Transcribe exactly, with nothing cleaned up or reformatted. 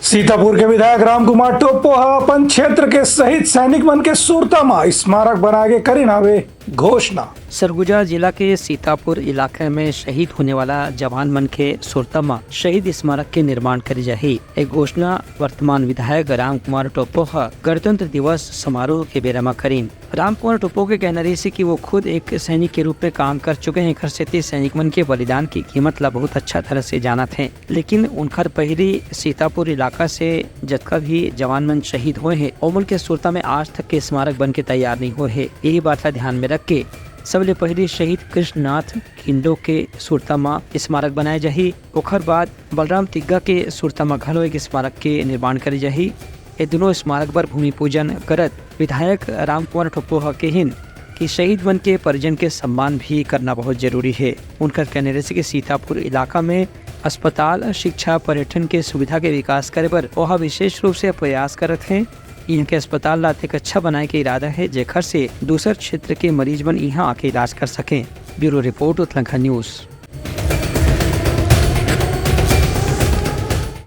सीतापुर के विधायक रामकुमार टोप्पो ह अपन क्षेत्र के शहीद सैनिक मन के सुरता म स्मारक बनाए के करिन हावे घोषणा। सरगुजा जिला के सीतापुर इलाके में शहीद होने वाला जवान मन के सुरता म शहीद स्मारक के निर्माण करे जाही। ए घोषणा वर्तमान विधायक रामकुमार टोप्पो ह गणतंत्र दिवस समारोह के बेरा म करिन। रामकुमार टोप्पो के कहना रहिस कि वो खुद एक सैनिक के रूप में काम कर चुके हैं, एकर सेती सैनिक मन के बलिदान की कीमत ला बहुत अच्छा तरह से जानत हैं। लेकिन उनकर पहिली सीतापुर इलाका से जतका भी जवान मन शहीद होए हैं, ओमन के सुरता में आज तक के स्मारक बन के तैयार नहीं होए हे। यही बात ला ध्यान में रख के सबले पहिली शहीद कृष्णनाथ खिंडो के सुरता म स्मारक बनाए जाही। ओखर बाद बलराम तिग्गा के सुरता म घलो एक स्मारक के निर्माण करे जाही। ए दुनों स्मारक बर भूमि पूजन करत विधायक रामकुमार टोप्पो ह केहिन कि शहीद मन के परिजन के सम्मान भी करना बहुत जरूरी हे। उनकर कहने रहिस कि सीतापुर इलाका में अस्पताल, शिक्षा, पर्यटन के सुविधा के विकास करे बर ओहा विशेष रूप से प्रयास करत हे। इहां के अस्पताल ला अतेक अच्छा बनाए के इरादा हे, जेखर से दूसर क्षेत्र के मरीज मन इहां आके इलाज कर सकें। Bureau report, Utlangha news.